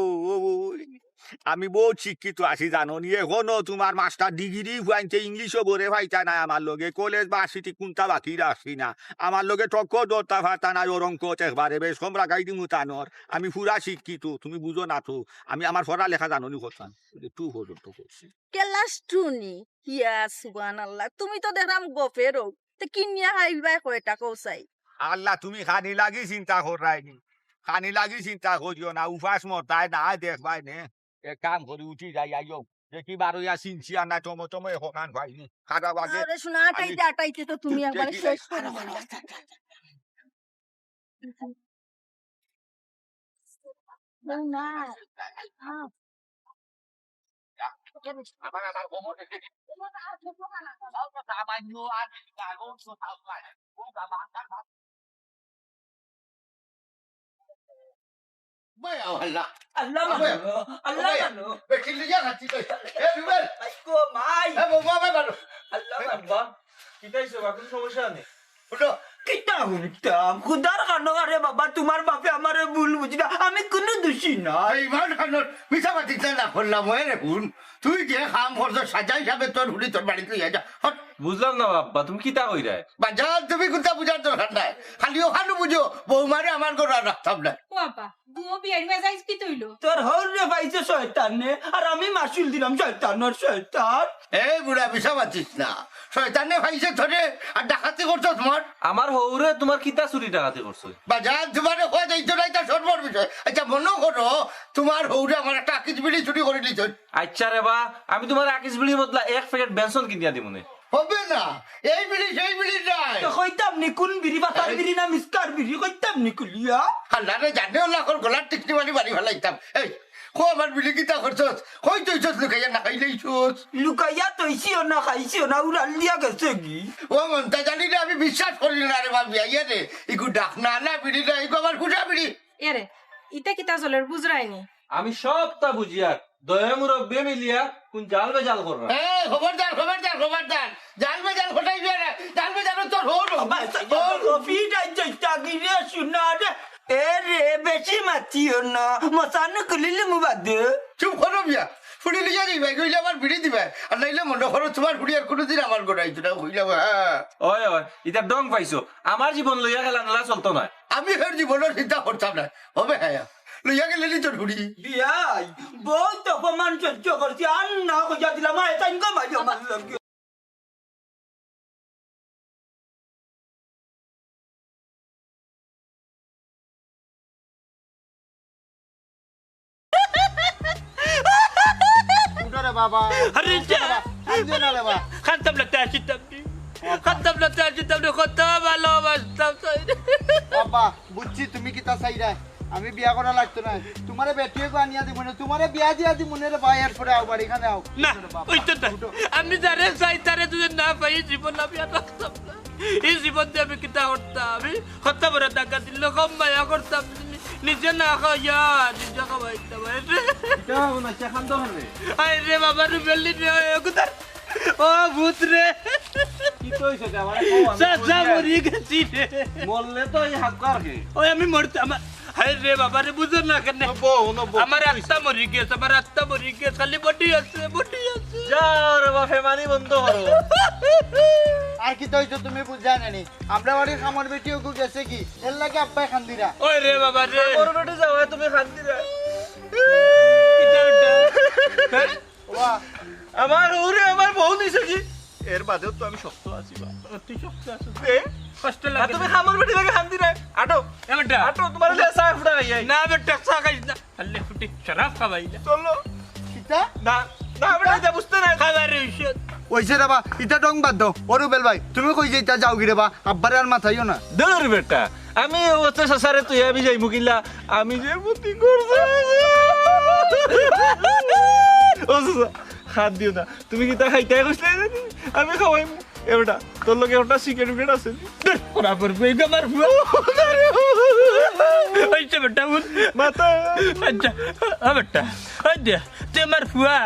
আমি বউত শিক্ষিত আছি জানো নি, এখনো তুমার মাস্টার ডিগ্রি ফুয়াইন্তে ইংলিশও ভরে পাইতা নায় আমার লগে, কলেজ ভার্সিটি কুন্তা বাকি রাখছি না। আমার লগে টক্কর ধরতা পারতা নায়, ওর অঙ্কত একবারে বেশ কম লাগাই দিমু তানর। আমি পুরা শিক্ষিত, তুমি বুঝো না তো। আমি আমার পড়ালেখা জানো নি করতাম, টু পর্যন্ত করছি। ক্লাস টু নি? ইয়া সুবহানাল্লাহ, তুমি তো দেখরাম গফেরও। তে কিনিয়া খাইবায় কয়টা কও চাই? আল্লাহ, তুমি খানি লাগি চিন্তা কররায় নি, খানি লাগি চিন্তা করিও না, উপাস মরতায় না, দেখবায় নে। এক কাম করি উঠি যাই, আইও। দেখি বারইয়া চিনছি আর না, চমো চমো এখন খান পাইনি। খারাপ আগে আরে শোনা, আমি আটাইতে, আটাইতে তো তুমি একবারে দেখি শেষ যাই। করে দিলে। না। ভাই, আল্লাহ। আল্লাহ আবে, মানো, আল্লাহ আবে, মানো। বেটি লিয়া খাচ্ছি তো। এ, রুবেল। ভাই গো, মাই। এ, বাবা, বাবা, বাবা। আল্লাহ এ, মানো। বাবা। কিতা হইছে বা? কোনো সমস্যা নাই। উঠো। কিতা হুনতাম? খুদার কানো আরে বাবা, তুমার বাপে আমারে ভুল বুঝি না। আমি কোনো দোষী না। এই ইমান খানোর মিছা মাতিস না, না করলাম, ওই রে হুন। তুই যে কাম করছস, সাজাই সাবে তোর হুড়ি তোর বাড়িত লইয়া যা। হট। বুঝলাম না বাবা, তুমি কিতা কইরায়? বাজান, তুমি কুন্তা বুঝার দরকার নাই। খালি অখানউ বুঝো, বৌমারে আমার ঘরো আর রাখতাম না। ও বাবা, দুও বিয়ার মেজাজ কিতা অইলো? তোর হউরে পাইছে শয়তানে, আর আমি মাসুল দিলাম শয়তানর শয়তান। এই বুড়া, মিছা মাতিস না। শয়তানে পাইছে তোরে, আর ডাকাতি করছস তুমার। আমার হউরে তুমার কিতা চুরি ডাকাতি করছে? বাজান, তুমারে কওয়া যাইতো না, ইটা সর্বর বিষয়। আচ্ছা, মনো করো, তুমার হউরে আমার একটা আকিজ বিড়ি চুরি করি নিছইন। আচ্ছা রে বা, আমি তুমারে আকিজ বিড়ির বদলা এক প্যাকেট বেনসন কিনিয়া দিমুনে। হবে না, এই বিড়ি সেই বিড়ি নায়। তো কইতাম নি কুন বিড়ি, পাতার এই বিড়ি না মিসকার বিড়ি, কইতাম নি খুলিয়া? আল্লাহ রে জানে, ওলা কর গলার টিকলি মারি মারি ফালাইতাম। এই, কও আমার বিড়ি কিতা করছস? কই থইছস লুকাইয়া না খাইলেইছস? লুকাইয়া থইছিও না, খাইছিও না, উড়াল দিয়া গেছে গি। ও মন্তা জানি রে, আমি বিশ্বাস করি না রে বাবা, ইয়া রে, ইগু ডাক না, না বিড়ি না, ইগু আমার হুদা বিড়ি। এরে, ইতা কিতা চলের বুঝরায়নি? আমি সবতা বুঝিয়ার, দয়ে মুরব্বিয়ে মিলিয়া কুন জাল বেজাল কররা। এ, খবরদার, খবরদার, খবরদার। জাল বেজাল ঘটাইবে না। জাল বেজাল তোর হউর। বাবা, হউর। রফি যাই চেষ্টা কি রে, শুনা রে। এ রে, বেশি মাতিও না। মশানো খুলিলে মুবাদে। চুপ করো মিয়া। ফুড়ি লইয়া যাইবায়, কইলে আমার বিড়ি দিবায়। আর নাইলে মনো করো তুমার ফুড়ি আর কুনুদিন আমার ঘরো আইতো না, কইলাম, হ্যাঁ। ওই, ওই, ইতা ডং পাইছো। আমার জীবন লইয়া খেলা নেলা চলতো নায়। আমি হের জীবনর চিন্তা করতাম না। হবে হ্যাঁ, লইয়া গেলে নি তোর ফুড়ি। বিয়াই, বহুত অপমান সহ্য করছি, আর না কইয়া দিলাম, আয় তাই গো ভাই আমার লগে। উঠো রে বাবা। আরে যা। কান্দিও না রে বাবা। কান্দতাম না, তে আসিতাম নি। কান্দতাম না, তে আসিতাম নি, কত ভালোবাসতাম তোরে। বাবা, বুঝছি তুমি কিতা চাইরায়। আমি বিয়া করা লাগতো নায়। তুমারে বেটিয়ে গো আনিয়া দিমু নে, তুমারে বিয়া দিয়া দিমু নে রে ভাই, এরপরে আও বাড়ি খানে আও। না, উঠো রে বাবা, অইতো না। উঠো। আমি যারে চাই তারে যদি না পাই, জীবন আমি আর রাখতাম না। এই জীবন দিয়া আমি কিতা করতাম? আমি কত বড় টাকা দিল, কম মায়া করতাম। নি-, নিজে না খাইয়া, নিজে খাওয়াইতাম। ইটা বাবু না, সে কান্দো কেনে? আয় রে বাবা, রুবেলি রে, ওগুদার। ও ভূত রে। কিতা অইছে রে? আমারে কও, আমি চাচা কই যাই? মরি গেছি রে। মরলে তো এই হাক্কার কে? ওই আমি মরতে, আমার, হায় রে বাবা রে, বুঝো না কেনে? ও বউ, ও বউ। আমার আত্মা মরি গেছে, আমার আত্মা মরি গেছে, খালি বডি আছে, বডি আছে। যাও রে বাপে, মানি বন্ধ করো। আর কিতা অইছে তুমি বুঝায় না নি? আমরা বাড়ির কামর বেটি ওগু গেছে গি, এর লাগি আব্বায় কান্দিরা। ওই রে বাবা রে। কামর বেটি যাওয়ায় তুমি কান্দিরা। কিতা ওটা? হ্যাঁ? ওয়া। আমার ওরে, আমার বউ নিছে কি? এর বাদেও তো আমি শক্ত আছি বা। ও, তুই শক্ত আছিস। এ? কষ্ট আর লাগে তুমি না। কামর বেটি লাগে কান্দিরা। আটো। এ বেটা। আটো, তুমারে চা ফুটা খাইয়াই। না বেটা, চা খাইস না। আল্লে ফুটি শরাব খাওয়াই না। চলো। কিতা? না, না, বেটা, ইটা বুঝতে না। খাবার ঔষধ। অইছে রে বা, ইতা ঢং বাদ দেও। ও রুবেল ভাই, তুমি কই যাইতায়, যাওগি রে বা, আব্বারে আর মাতাইও না। দূর বেটা, আমি অত চাচারে তুই আমি যাইমু কিলা, আমি যে মতি করছি। ও চাচা, হাত দিও না। তুমি কিতা খাইতায় কইছলায় জানি? আমি খাওয়াইমু। এ বেটা, তোর লগে ওটা সিগারেট উগারেট আছে নি? দূর, ওরা পড়বো, এই আমার ফুয়া। অইছে বেটা, উঠ। মাথা। আচ্ছা, ও বেটা, ওই দে, তুই আমার ফুয়া।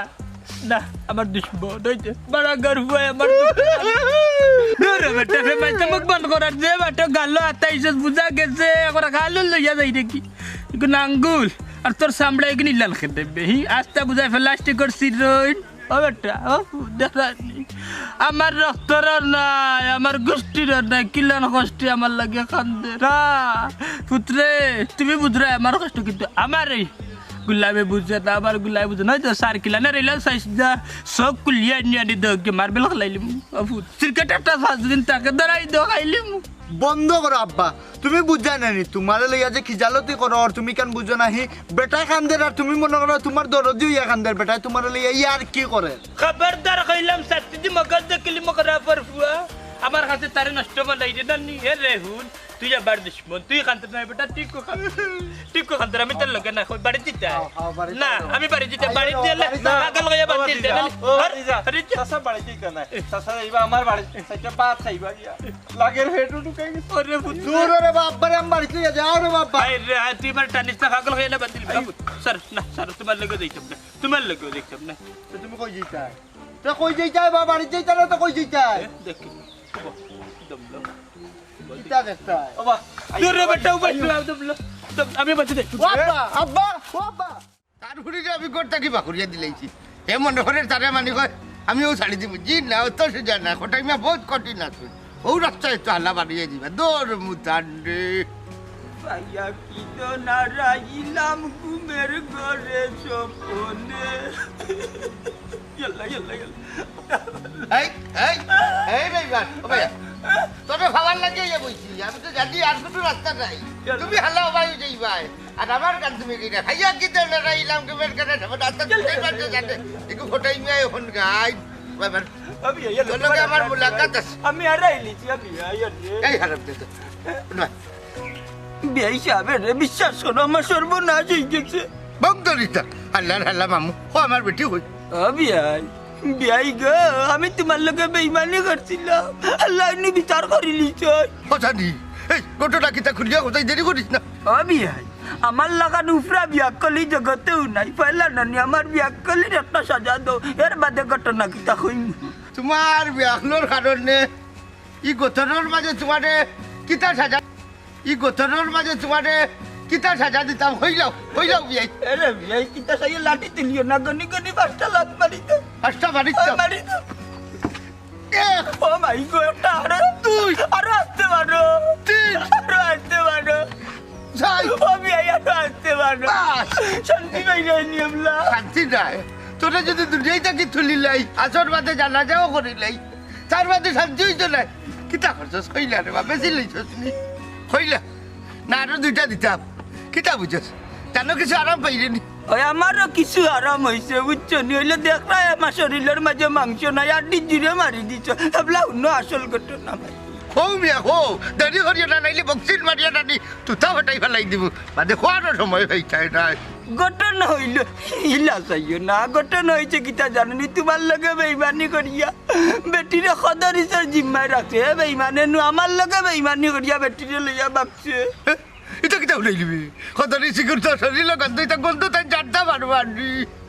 না, আমার দুশমন, ওই দে, বাড়াঙ্গার ফুয়া, আমার দুশমন। দূর বেটা, ফে মাইতে মুখ বন্ধ করার যে বেটা গালো আতাইছস বুঝা গেছে, এখন গালো লইয়া যাই দেখি। ইগুন আঙ্গুল, আর তোর চামড়া ইগুন ইলান খেতে দেবে। হি, আস্তা বুঝায় প্লাস্টিকর সিরইন। ও বেটা, ও দাঁড়ানি। আমার রক্তর নাই, আমার গোষ্ঠীর নাই, কিলান গোষ্ঠী আমার লাগে কান্দে রা। পুত্রে, তুমি বুঝরায় আমার কষ্ট, কিন্তু আমার এই গুলাবে বুঝে না, আমার গুলাবে বুঝে না। ওই তো সার কিলানে রেলাম সাইজ দা, সব কুলিয়া নিয়ে আনি দোকে মার্বেল খেলাইলিমু। ও পুত, ক্রিকেট একটা সাত দিন তাকে ধরাই দো খাইলিমু। বন্ধ করো আব্বা, তুমি বুঝায় না নি, তুমারে লইয়া যে খিজালতি করো, আর তুমি কেন বুঝো না হি? বেটায় কান্দের আর তুমি মনো করো তুমার দরদি অইয়া কান্দের, বেটায় তুমারে লইয়া ইয়ার্কি করের। খবরদার কইলাম, সাত্তি দি মগজ দেখিলি মগরাফর ফুয়া, আমার কাছে তারে নষ্ট বানাই দে না নি। এ রে হুন, তুই আবার দুশমন, তুই কান্দতে নাই বেটা, ঠিক কো কান্দ, ঠিক কো কান্দ, আমি তোর লগে না, কই বাড়ি দিতে আয়। আও, আও, বাড়ি না, যাও। আমি বাড়ি দিতে, আইও, বাড়ি দিলে বাড়ি যাও। পাগল হইয়া বাড়ি বাড়ি দিতে যাও। না। ও, আরে, বাড়ি যাও। আরে, চাচা বাড়ি দিতে না। চাচা যাইবা আমার বাড়ি, চাচা ভাত খাইবা গিয়া। লাগের পেটও ঢুকাই গেছে। ওরে পুত। দূর রে বাপ, বারে আমি বাড়িত লইয়া যাও রে বাপ। আয় রে, আয়, তুই আমার টানিস না, পাগল হয়ে না বাদ দিলি। বাবু, স্যার, না, স্যার, তোমার লগে যাইতাম না। তোমার লগে যাইতাম না। তো তুমি কই যাইতায়? তো কই যাইতায় বা বাড়িত যাইতায় না তো কই যাইতায়? এ, দেখি। দম লো। কিতা দেখতায়? ও বা, দূর রে বেটা, উবাই আইও। ফেলাও, দম লো। দম, আমি বাঁচি যাই। ও আব্বা, আব্বা, ও আব্বা। তার ফুড়িরে আমি ঘর থাকি বার করিয়া দিলাইছি। হে মনো করের তারে মানি কয়, আমিও ছাড়ি দিমু। জি না, অত সোজা না। কটাই মিয়া বহুত কঠিন আছে। ও রাস্তায় তো হালা বাড়িয়ে দিবা। দৌড় মুতান্ডে। পাইয়া কি তো নারাইলাম ঘুমের ঘরে স্বপনে। ইয়াল্লা, ইয়াল্লা, ইয়াল্লা। এই, এই, এই রে ইবার, ও ভাইয়া, তোরে খাবার লাগিয়ে ইয়ে বইছি। আমি তো জানি আর কোনো রাস্তা নাই। তুমি হালা ও ভাই যাইবায়। আর আমার গান তুমি কি না? খাইয়া কি দেও না রাইলাম কি বের করে দেবো? রাস্তা দুটাই বাজে জানে। একটু ফোটাই নিয়ে এখন গাই। বাবার আমি এই তোর লগে আমার মুলাকাত আছে। আমি আর আইলিছি, আমি আই আর রে। এই হারাম দে তো। না। বিয়াই সাহেব রে, বিশ্বাস করো, আমার সর্বনাশ হয়ে গেছে। বম ধরিতা। আল্লাহর হালা মামু। ও আমার বেটি হই। ও বিয়াই। বিয়াই গো, আমি তোমার লগে বেইমানি করছিলাম। আল্লাহ এমনি বিচার করিলিছে। কথা দি। এই, ঘটনা কিতা খুলিয়া কোথায় দেরি করিস না। ও বিয়াই, আমার লাখান উফরা বিয়াক্কলি জগতেও নাই। পয়লা নানি আমার বিয়াক্কলির একটা সাজা দাও, এর বাদে ঘটনা কিতা কইমু। তোমার বিয়াক্কলর কারণে ই গতরর মাঝে তোমারে কিতা সাজা, ই গতরর মাঝে তোমারে কিতা সাজা দিতাম, কইলাও, কইলাও বিয়াই। আরে বিয়াই, কিতা সাইয়ে লাঠি তুলিও না, গনি গনি পাঁচটা লাত মারি তো। পাঁচটা মারি তো। মারি তো। এক। ও মাই গো, একটা আরো। দুই। আরো আসতে পারো। তিন। আরো আসতে পারো। চার। ও বিয়াই, আরো আসতে পারো। পাঁচ। শান্তি পাই যায়নি আমরা। শান্তি নাই। তোরে যদি দুনিয়াই থাকি তুলিলাই, আসর বাদে জানাজাও করিলাই, তার বাদে শান্তি হইতো না। কিতা করছস? কইলা রে বা, বেশি লইছস নি? কইলা। না, আরো দুইটা দিতাম। কিতা বুঝছস? জানো কিছু আরাম পাইরে নি? ওই আমারও কিছু আরাম হইছে, বুঝছো নি? হইলে দেখরায় আমার শরীরের মাঝে মাংস নাই, আড্ডি জুড়ে মারি দিছ। এবলা হুনো আসল ঘটনা ভাই। কও মিয়া, কও। দেরি করিও না, নাইলে বক্সিন মারিয়া নানি তুতা ফাটাই ফালাই দিব। বাদে খোয়ারও সময় হইতায় নাই। ঘটনা হইল, ইলা চাইও না। ঘটনা হইছে কিতা জানো নি? তোমার লগে বেইমানি করিয়া বেটিরে খদরিসর জিম্মায় রাখছে। হে বেইমানে নু আমার লগে বেইমানি করিয়া বেটিরে লইয়া ভাগছে। এ, ইটা কিতা উঠাইলিবি? খদরিসি করতো শরীরে গন্ধ, ইটা গন্ধ তাই জানতা পারবো আর নি।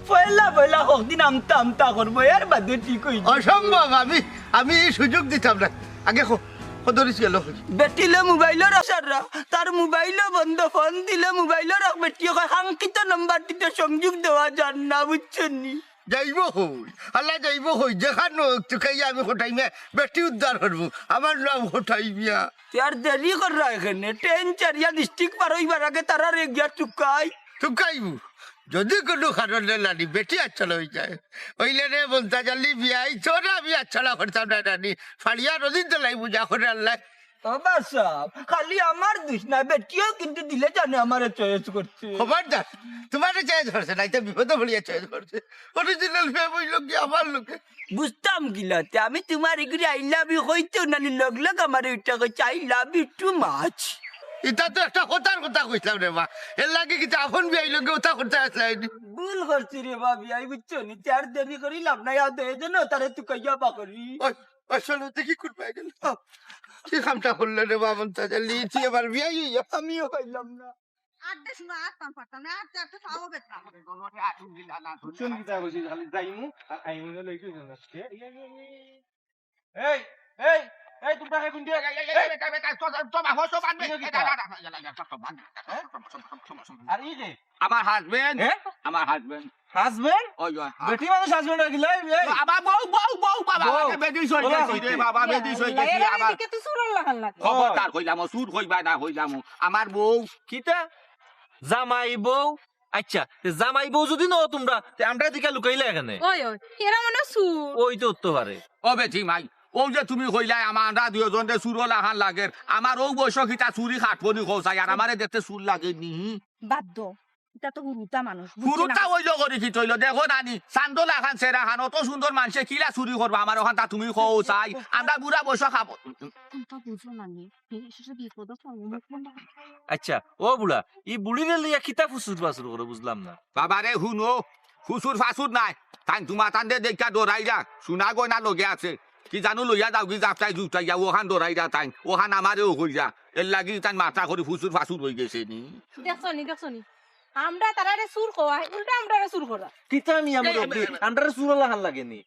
পয়লা পয়লা কতদিন আমতা আমতা করবো, এর বাদে ঠিক হইব। অসম্ভব, আমি, আমি এই সুযোগ দিতাম না। আগে খ-, খদরিস গেল কই? বেটিলে মোবাইলর আশারা, তার মোবাইলও বন্ধ, ফোন দিলে মোবাইলর এক বেটিয়ে কয়, "কাঙ্ক্ষিত নাম্বারটিতে সংযোগ দেওয়া যার না", বুঝছো নি? যাইব কই? আল্লাহ যাইব কই? যেখান হোক, তুকাইয়া আমি খটাই মিয়া, বেটি উদ্ধার করবো। আমার নাম খটাই মিয়া। তে আর দেরি কররা এখানে, ট্রেন চারিয়া ডিস্ট্রিক্ট পার হইবার আগে তারারে গিয়া তুকাই। তুকাইবু? যদি কোনো কারণে নানি বেটি আচ্ছলা হয়ে যায়, ওইলে রে বলতা জানি বিয়াই, তোরে আমি আচ্ছলা করতাম না নানি, ফাড়িয়া নদীর তলাই বুঝা করে আল্লাহ। ও বাসাব, খালি আমার দোষ না, বেটিও কিন্তু দিলে জানে আমারে চয়েস করছে। খবরদার, তোমারে চয়েস করছে না, এটা বিপদে পড়িয়া চয়েস করছে। অরিজিনাল প্রেম হইল কি আমার লোকে? বুঝতাম গিলাতে, আমি তোমার এগুলি আই লাভ ইউ কইতেও নানি লগ লগ আমারে ওইটা কইছে, "I love you too much." এটা তো একটা কথার কথা কইছিলাম রে মা, এর লাগে কিন্তু আপন বিয়াই লোকে ওটা করতে আসলাই। ভুল করছি রে বা বিয়াই, বুঝছো নি? তে আর দেরি করি লাভ নাই, আর দেয় যেন তারে তুকাইয়া বাকরি। ওই, ওই শোনো, দেখি কোন পায়ে গেল। কি কামটা করলে রে বাবা, তা জানলি, তুই আমার বিয়াই হইয়া আমিও পাইলাম না। আর দেশ না, আর পাম পারতাম না, আর তো একটা পাও বেচতাম। শুন কিতা কইছি, খালি যাইমু, আর আইমু না লইতে যান আজকে। এই, এই, এই, তোমরা হে কোন দিয়ে? এই, এই, এই, এই, এই, তো, তো, তো, বাবা, তো বান্ধবে। তুইও কিতা? এই, দাঁড়া, দাঁড়া, দাঁড়া, দাঁড়া, তো বান্ধবে। হ্যাঁ? আর এই যে? আমার হাজবেন্ড, হ্যাঁ? আমার হাজবেন্ড। হাজবেন্ড? ওই, ওই, হ্যাঁ। বেটি মানুষ হাজবেন্ড রাখিলাই, এই। বাবা, বউ, বউ, বউ, বাবা, বউ। আমাকে বেটি সই ওরা গেছি রে, হইতে। বাবা, বেটি সই গেছি, এরা আমার। এদিকে তো চুরর লাখান লাগে। খবরদার কইলাম, ও চুর কইবা না, কইলাম, ও। আমার বউ। কিতা? জামাই বউ? আচ্ছা, তে জামাই বউ যদি নও তোমরা, তে আমরা দিকে লুকাইলে এখানে। ওই, ওই, এরা মনে হয় চুর। ওই তো উঠতে পারে। ও বেটি মাই, ও যে তুমি কইলাই, আমার আমরা দুইজনরে চুরর লাখান লাগের, আমার ও বয়স কিতা চুরি খাটবো নি কও চাই, আর আমারে দেখতে চুর লাগে নি? বাদ দাও, এটা তো হুরুতা মানুষ, বুঝছে না? হুরুতা হইলো করি কি তইলো, দেখো নানি, চান্দো লাখান সেরা খান, অত সুন্দর মানষে কিলা চুরি করবা আমার ওখান তা তুমি কও চাই, আমরা বুড়া বয়স খাবো। তুমি তো বুঝো না নি, এই শেষে বিপদে পড়বো, মুখ বন্ধ করো। আচ্ছা, ও বুড়া, ই বুড়িরে লইয়া কিতা ফুসুর ফাসুর করো বুঝলাম না। বাবারে হুনো, ফুসুর ফাসুর নাই, তাই তোমার তান্দে দেখা ডরাইরা, সোনা গয়না লগে আছে, কি জানো লইয়া যাও কি যাত্রায় জুটাইয়া, ওখান ডরাইরা তাই, ওখান আমারেও কইরা, এর লাগি তাই মাথা করি ফুসুর ফাসুর হয়ে গেছে নি। দেখছো নি, দেখছো নি? আমরা তারারে চুর কওয়াই, উল্টা আমরারে চুর করা। কিতা মিয়া মুরব্বি, আমরারে চুরর লাখান লাগে নি?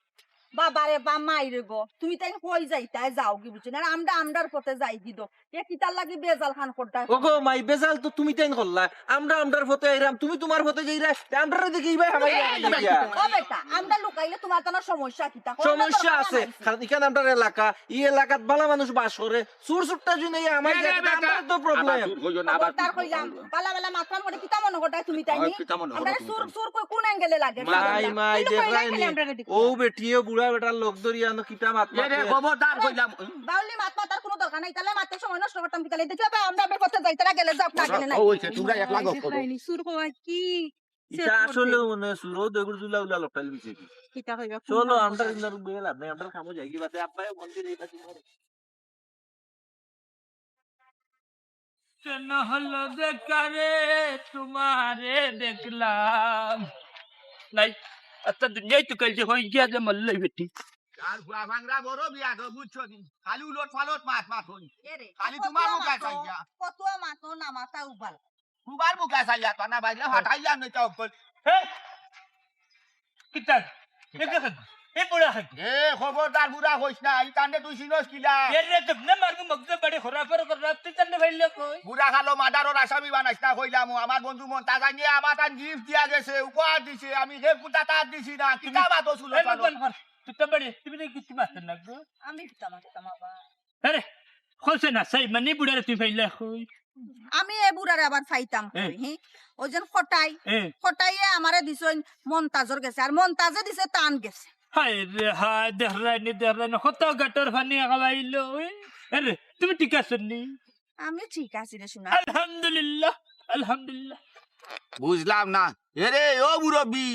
বাবা রে বা, মাই রে গো, তুমি তাই কই যাইতায় যাও কি বুঝছো না? আর আমরা আমরার পথে যাই কি দো। এ কিতার লাগি বেজাল খান করতায়? ওগো মাই, বেজাল তো তুমি তাইন করলা। আমরা আমরার পথে আইরাম, তুমি তোমার পথে যাইরায়, তে আমরারে দেখি ইবায় হামাই এই, এই, এই, ও বেটা, আমরা লুকাইলে তোমার তানো সমস্যা কিতা? সমস্যা আছে। কারণ ইখান আমরার এলাকা, ই এলাকাত বালা মানুষ বাস করে। চুর চুরটা যদি নাই, আমার এ, এ, জায়গাতে বেটা, আমার তো problem। আবার চুর কইও না, আবার খবরদার চুর কইলাম, কইও না। বালা বালা মাতরাম করে কিতা মনো করতায় তুমি তাই নি? কিতা মনো করো আমরা তুমি চুর, তাই? চুর কই কোন angle-এ লাগে? মাই, মাই, কিন্তু কইলাই দেখলাই খালি নি? আমরা ready ও করি। বেটিয়ে বুড়া বেটার লগ ধরি আনো কিতা মাত এ রে, মাতে। খবরদার কইলাম। বাউলি মাত মাতার কোনো দরকার নাই, তাহলে মাতে সময় নষ্ট করতাম কিতা লাগি? দেখি বাবা, আমরা, আমরা পথে যাই, তারা গেলে যাক, না গেলে নাই। ও, ওই যে, তোমরা একলা গপ করো। দেখলাই নি, চুর কওয়া কি? ইটা আসলে মনে হয় চুর, ও দেখুর জুলা উলা লটাইল বিছে কি? কিতা কইবা? চলো, আমরা ইন্দার বেলা, আমরা, আমরা খামো যাই কি বাতে, আব্বাই মন্দিরে এই বাতি মারে। কেন হলো দেখা রে, তোমারে দেখলাম। নাই, আচ্ছা, দুনিয়ায় তো কাল যে হয়ে গিয়া যে মল্লাই বেটি। আর ফুয়া ভাংরা বড় বিয়া তো বুঝছো নি? খালি উলট ফালট মাত মাত হই। এ রে, খালি কত তোমার মুখে মাতো, চাইয়া। কত মাতো না মাতা উবাল। তোমার মুখে চাইয়া তো না বাইলে হটাইয়া নই তো কই। হে! কিতা? এ দেখেন। এ বুড়া হাগি। এ, খবরদার বুড়া কইস না, ই কাণ্ডে তুই চিনস কিলা? এ রে, তোমরা মারমু মগজ বাড়ি খরাফর খরাফ, তুই তান্ডে ভাইলে কই? বুড়া খালো মার্ডারর আসামি বানাইস না কইলাম, ও আমার বন্ধু মন্তাজ আনিয়ে আমার তান গিফট দিয়া গেছে, উপহার দিছে, আমি হে কুটা তার দিছি না, কিতা বাতো শুনো এ, চলো। বন্ধ কর। তুই তো বাড়ি, তুমি তো কিছু মারতে না গো। আমি কিতা মারতাম আবার? আরে, কইছে না, সেই মানে বুড়ারে তুই পাইলে কই? আমি এ বুড়ারে আবার পাইতাম এ। কই, হি? ওই যেন কটাই, এ। কটাইয়ে আমারে দিছইন মন্তাজর গেছে, আর মন্তাজে দিছে তান গেছে। হায় রে হায়, দেখরায়নি, দেখরায়নি, কত গাটর পানি খাওয়াইলো, এ। আরে, তুমি ঠিক আছো নি? আমি ঠিক আছি রে সোনা। আলহামদুলিল্লাহ, আলহামদুলিল্লাহ। বুঝলাম না। এরে, ও মুরব্বি,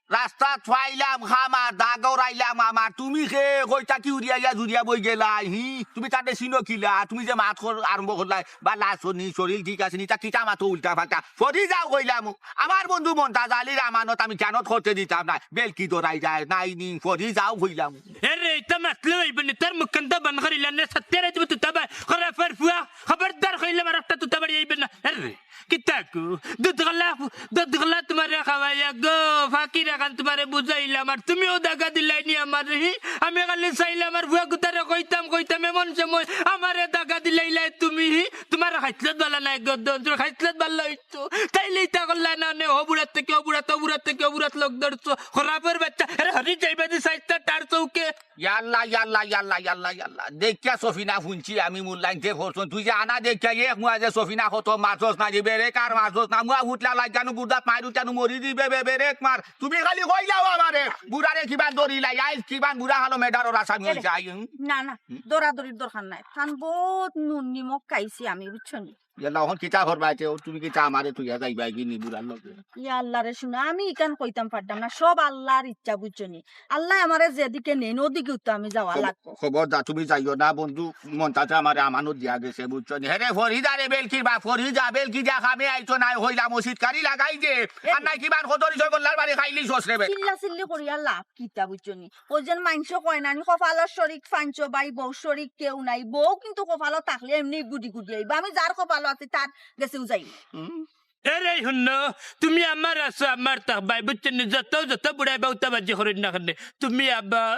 রাস্তাত পাইলাম খামার, দাগ উড়াইলাম আমার। তুমি কে কইতা কি উড়িয়া ইয়া জুড়িয়া বই গেলাই, হি? তুমি তাতে চিনো কিলা? তুমি যে মাত কর-, আরম্ভ করলাই, বা লাচনি, শরীর ঠিক আছে নি, তা কিতা মাতো উল্টা পাল্টা। ফরি যাও কইলাম, আমার বন্ধু মন্তাজ আলীর আমানত আমি জানত করতে দিতাম না। বেলকি দৌড়াই যায়, নাই নি, ফরি যাও কইলাম। এরে, ইতা মাতলে অইবে নি, তোর মুখখানটা বন্ধ করিলা নে, সত্যি রে, তুমি তুতা বাই, খরাফর ফুয়া, খবরদার কইলাম আর একটা তুতা বাড়ি আইবে না। এরে, কিতা গো? দুধ গলা, দুধ গলা তোমারে খাওয়াইয়া গো, ফাকির এখান তোমারে বুঝাইলাম, আর তুমিও দাগা দিলাইনি আমারে, হি? আমি খালি চাইলাম আর ফুয়া কুতারে কইতাম, কইতাম, এমন সময় আমারে দাগা দিলাইলাই তুমি, হি? তোমার খাইছলত বালা নাই গো, দন, তোমার খাইছলত বালা অইতো। তাইলে ইতা করলা না, নে, ও বুড়ার থেকে, ও বুড়াত, ও বুড়ার থেকে, ও বুড়াত লোক ধরছো, খরাফর বাচ্চা, আরে হরি যাইবা দি সাইডটা টার চৌকে। ইয়াল্লা, ইয়াল্লা, ইয়াল্লা, ইয়াল্লা, ইয়াল্লা। দেখিয়া সফিনা হুনছি আমি মুল্লাইনতে ফরছন। তুই যে আনা দেখিয়া এক মুয়া যে সফিনা কত মারছস না, যে বেরেক আর মারছস না, মুয়া উঠলা লাগানু গুদাত মাইর উঠানু মরি দিবে বে বেরেক মার। তুমি খালি কইলাও আমারে, বুড়ারে কিবান দৌড়িলাই, আইজ কিবান বুড়া হালো মেডারর আসামি অইছে, আই, হুম। না, না, দৌড়াদৌড়ির দরকার নাই। তান বহুত নুন নিমক খাইছি আমি, বুঝছো নি? ইয়াল্লা, অখন কিতা করবায় তে? তুমি কিতা আমারে তুইয়া যাইবায় গি নি বুড়ার লগে? ইয়া আল্লাহ রে, শুনো, আমি ইখান কইতাম পারতাম না, সব আল্লাহর ইচ্ছা, বুঝছো নি? আল্লায় আমারে যেদিকে নেইন, ওদিকেউ তো আমি যাওয়া লাগবো। খবরদার, তুমি যাইও না, বন্ধু মন্তাজে আমারে আমানত দিয়া গেছে, বুঝছো নি? হেরে, ফরিদা রে, বেলকির বাপ, ফরিদা, বেলকি দিয়া কামে আইতো নায়, কইলাম, ও সিটকারি লাগাই দে। আর নাই কিবান কত রিসয় গোল্লার বাড়ি খাইলি সস রে বে। চিল্লা চিল্লি করিয়া লাভ কিতা, বুঝছো নি? ওই যেন মাইনষে কয় না নি, কপালর শরিক পাঞ্চ ভাই, বউ শরিক কেউ নাই। বউ কিন্তু কপালো থাকলে এমনি গুডি গুডি আইবা। আমি যার কপালো আছি, তার গেছেউ যাই। হুম। এরে হুনো, তুমি আমার আছো, আমার থাকবায়, বুঝছো নি? যত, যত বুড়ায় বাউতাবাজি করইন না কেনে, তুমি আবার,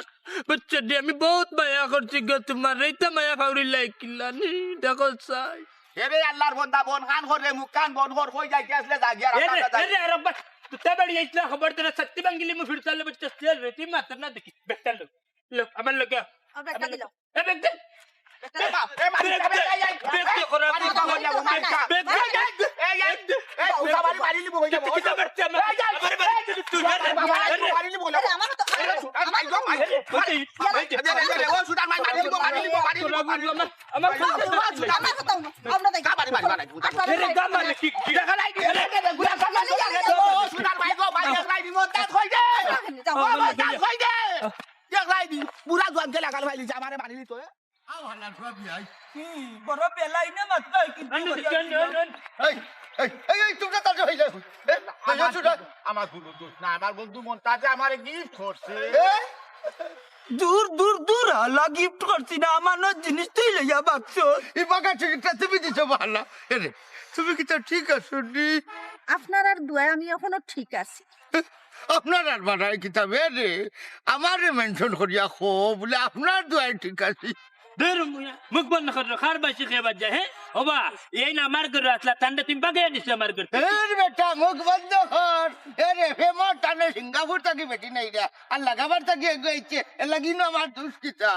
বুঝছো নি? আমি বহুত মায়া করছি গো তোমার, এইটা মায়া ফাউরি লাগিলা নি, দেখো চাই। এরে আল্লাহর বন্দা, বন খান কর রে, মুখ খান বন কর, কই যাইতে আসলে যা গিয়া রাস্তা এরে, যা। এরে, আর আব্বা, তুই বাড়ি আইছলা, খবর তোরা সত্যি বাঙ্গিলি মু ফিরতালে, বুঝছো? রে, তুই মাত্র না দেখি, বেটার লোক। লো, আমার লগে আও। ও, বেটা আমার দিল। লগে। এ, বেটা। বেটা দিল। এ, মারি, বেটা। বেটা, এই, এই, বেটা, এই, করা, মারি, বেটা, মারি, মারি, মারি, মারি। বেটা। এই, এই, এই, এই, এই, এই, উষা মারি, মারি নিব, হই যাব। কিতা করছে আমার? এই, এই, আমার বাড়ি, এই, তুই, তুই, আরে, আমার তো, এই, আমার তো, এই, আমার তো, এই, এই, এই, এই, ও, সুতার মারি, মারি নিব, মারি নিব, মারি নিব, মারি নিব। আমার, আমার, আমার তো, আমার তো, আমরা দেখি। কা মারি, মারি, মারি, মারি। এরে, গা মারে, কি, কি? দেখা নাই, কি? এরে, এরে, গুলা, গুলা, গুলা, গুলা। ও, সুতার মারি গো, মারি, মারি নিব, দাঁত কই দে? যাও। ও, দাঁত কই দে? দেখ রাইদি, বুড়া জোয়ানকে লাগাল ফাইলিছে, আমারে মারি দিত, এ? আও হালার ফুয়া বিয়াই। কি, বড় বেলাই না মাত্র, কিন্তু আন, আন, আন। এই, এই, এই, এই, তোমরা তাড়াতাড়ি হয়ে যাও। এ, আমার, আমার ভুল দোষ না, আমার বন্ধু মন্তাজে আমারে গিফট করছে। এ? দূর, দূর, দূর, হালা গিফট করছি না, আমানত জিনিস তুই লইয়া ভাগছস। এই বাগা টিকিটটা তুমি দিছো বালা। এ রে, তুমি কিতা ঠিক আছো নি? আপনারার দোয়ায় আমি এখনো ঠিক আছি। আপনারার বানায় কিতাবে রে, আমারে মেনশন করিয়া কও, বুলে আপনার দোয়ায় ঠিক আছি। ধুর মুয়া, মুখ বন্ধ কর, কার বাসি খেয়ে বাদ যায়, হ্যাঁ? ওবা, এই না আমার ঘরে আসলা, তান্ডা তুমি বাগে আনিস আমার ঘর। এর বেটা, মুখ বন্ধ কর। এরে, ফেমর টানে সিঙ্গাপুর থাকি বেটি নাই রে। আর লাগাবার থাকি এগো আইছে, এর লাগি না আমার দুষ কিতা।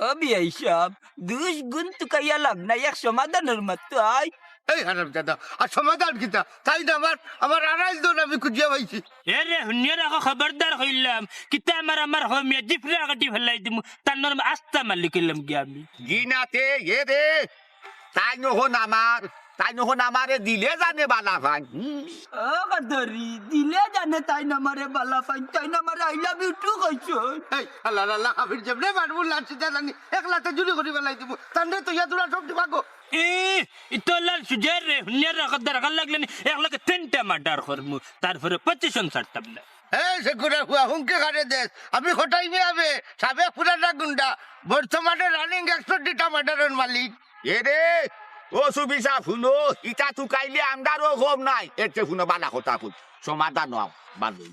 ও বিয়াই সাব, দুষ গুণ তুকাইয়া লাভ নাই, এক সমাধানর মাত তো আই। এই হারামজাদা, আর সমাধান কিতা? তাইন আমার, আমার আড়াইল দন আমি খুঁজিয়া পাইছি। এ রে, হুনিয়া রাখো, খবরদার কইলাম। কিতা আমার, আমার হমিয়া জিফরে আগাটি ফেলাই দিমু, তার নরম আস্তা মালিক কইলাম গিয়া আমি। জি না তে, এ রে, তাইন অখন আমার, তাইন অখন আমারে দিলে জানে বালা পাইন। হুম। ও কাদরি, দিলে জানে তাইন আমারে বালা পাইন, তাইন আমারে I love you too কইছইন। এই, আল্লাহ, আল্লাহ, কাফির যেমনে মারমু লাঠি জানানি, এক লাতে জুড়ি করি বালাই দিমু। তানরে তো ইয়া দুরা সব দিবা গো। ই, ইতলার সুজের রে, হুনিয়ার রাখার দরকার লাগলে নি, এক লগে তিনটা মার্ডার করমু, তারপরে পজিশন ছাড়তাম না। এই সে কুড়া হুয়া হুমকি কারে দেস? আমি কটাই মিয়া বে, সাবেক পুরানা গুন্ডা, বর্তমানে রানিং একশো দুইটা মার্ডারর মালিক। এ রে, ও সুবিসা হুনো, ইতা তুকাইলে আমরারও গম নাই, এর চেয়ে হুনো বালা কথা হুন, সমাধান হও, বান্ধব।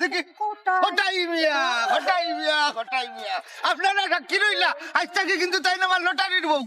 দেখি। কটাই মিয়া, কটাই মিয়া, কটাই মিয়া। আপনারা সাক্ষী রইলা, আইজ থাকি কিন্তু তাইন আমার লটারির বউ।